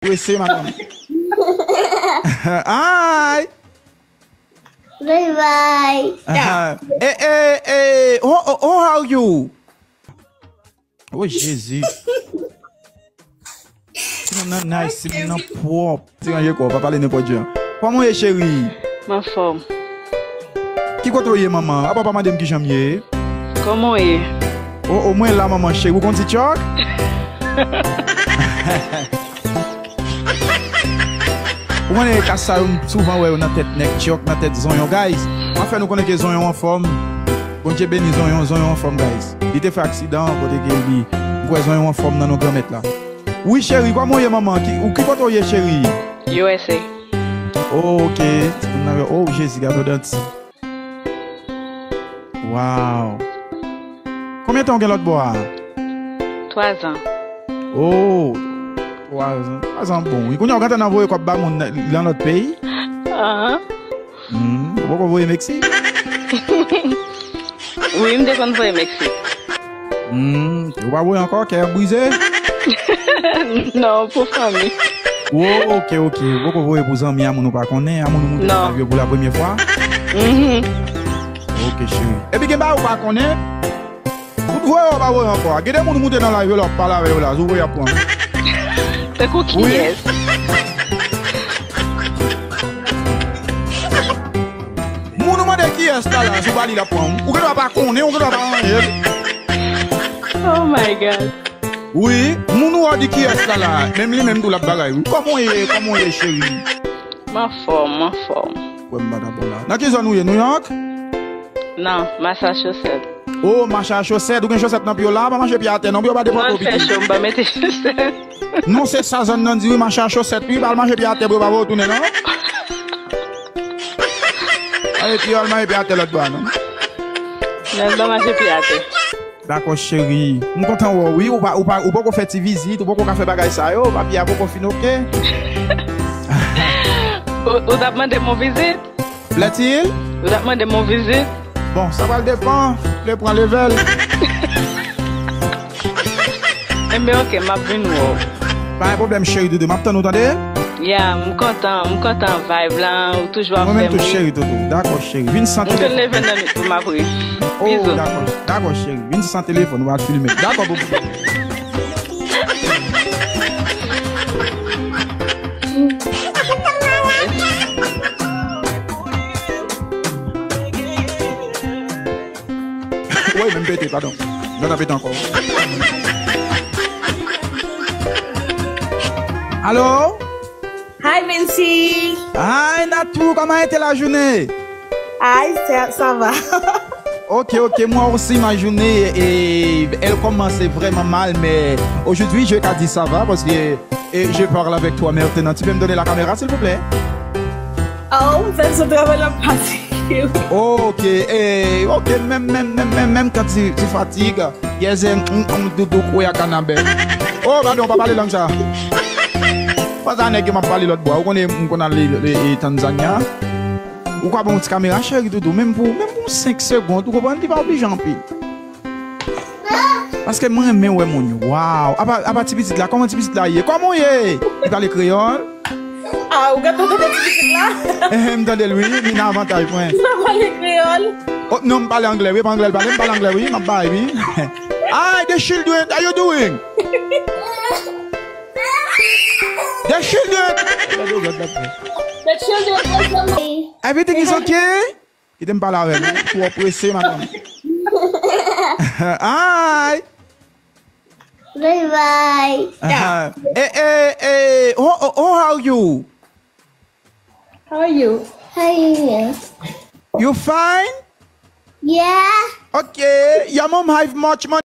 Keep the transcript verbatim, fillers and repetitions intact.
Prese, madanm. Hi. Bye bye. Aha. Eh, eh, eh, oh, oh, oh, how are you? Oh, Jezi. Ti moun nan nice, ti moun nan pwòp. Ti ranje kò, pa pale nenpòt jan. Kòman w ye, cheri? M anfòm. Ki kote w ye, manman? Apa w pa mande m kijan m ye? Kòman w ye? O, o, mwen la, manman cheri, ou konn ti tchòk? Ou konnen kas sa yo, m souvan wè yo nan tèt nèg tchòk, nan tèt zonyon. Guys, m ap fè nou konnen ke zonyon anfòm. Bondye beni zonyon, zonyon anfòm, guys. Li te fè aksidan, kote ke li, m kwè zonyon anfòm nan non Granmèt la. Wi, cheri, kòman w ye, manman? Ki, ou ki kote w ye, cheri? U S A. Oh, ok. Ti moun nan, oh, Jezi, gade yon danti. Wow. Konbyen tan w gen lòt bò a? Twa zan. Oh, twa zan. Twa zan bon, wi. Kounye a w gentan nan voye kòb ba moun nan, nan lòt peyi? Ahan. Hmm, ou poko voye Meksik? Wi, m te konn voye Meksik. Hmm, ou pa voye ankò, kè a brize? Non, pou fanmi. Oh, ok, ok. Ou poko voye pou zanmi a moun ou pa konnen, a moun ou moute nan avyon pou la premye fwa? Mhm. Ok, cheri. Epi gen bagay ou pa konnen? Ou voye ou pa voye ankò. Gen de moun ou moute nan live yo la, ou pale avè yo la, sou voye ap pran. Tankou kiyès? Moun ou mande kiyès la la, sou pale l ap pran. Ou gen dwa pa konnen, ou gen dwa pa anyen. Oh my God. Wi, moun ou a di kiyès la la, menm li menm tou l ap bagay wi. Kòman w ye, kòman w ye, cheri? M anfòm, m anfòm. Wè m pa t ap bon la. Nan ki zòn ou ye, New York? Non, Massachusetts. Oh, Massachusetts, ou gen chosèt nan pye w la, pa mache pye atè non, pye w pa depòte w piti. Mwen fè cho, m pa mete chosèt. Non, se sa zòn nan di wi, mache a chosèt wi, pa al mache pye atè pou yo pa voye w tounen non. Ale pye w al mache pye atè lòt bò a non. Nan, pa mache pye atè. Dakò cheri, m kontan wè w wi, ou pa, ou pa, ou poko fè ti vizit, ou poko ka fè bagay sa yo, papye a poko fin oke. Ou, ou t ap mande m yon vizit? Plaît-il? Ou t ap mande m yon vizit? Bon, sa pral depann, le pran level. Enben, ok, m ap vin wè w. Pa gen pwoblèm, cheri doudou, m ap tann ou, tande? Ya, m kontan, m kontan vibe la, ou toujou ap fè m ri. Mwen menm tou, cheri doudou. Dakò, cheri. Vin san telefòn. M fin leve nan nwit pou m ap ri. Oh, bizou. Dakò, dakò, cheri. Vin san telefòn, ou al filme. Dakò, boubou. Woy, men m pete, padon. Mwen ta pete ankò. Alo? Hi, Vinci. Hi, Natou, comment a été la journée? Hi, ça, ça va. Ok, ok, moi aussi, ma journée, eh, elle commence vraiment mal, mais aujourd'hui, je ka di ça va parce que, eh, je parle avec toi maintenant. Tu peux me donner la caméra, s'il vous plaît? Oh, m fè sou travay la pati. Ok, eh, ok, menm, menm, menm, menm, menm kan ti, ti fatig. Yèzè, m, m, doudou kwe a kanabè. Oh, padon, pa pale lang sa. Pandan nèg yo m ap pale lòt bò, ou konnen m konn ale, e, e, Tanzanya. Ou ka ban yon ti kamera, cheri doudou, menm pou, menm pou senk segond, ou konprann, li pa oblije anpil. Paske mwen renmen wè moun yo. Waw, apa, apa ti pitit la, kòman ti pitit la ye? Kòman w ye? Li pale kreyòl? Ah, ou gentan tande ti pitit la? Eh, eh, m tande l wi, li nan avantaj mwen. Sa pale kreyòl? Oh, non, m pale anglè wi, pa anglè l pale, m pale anglè wi, m ap bay wi. Hi, the children, how you doing? The children. The children, everything is okay? Kite m pale avè l wi, twò prese, madanm. Hi. Bye bye. Aha. Eh, eh, eh, oh, oh, oh, how are you? How are you? Hi. You fine? Yeah. Okay. Your mom have much money?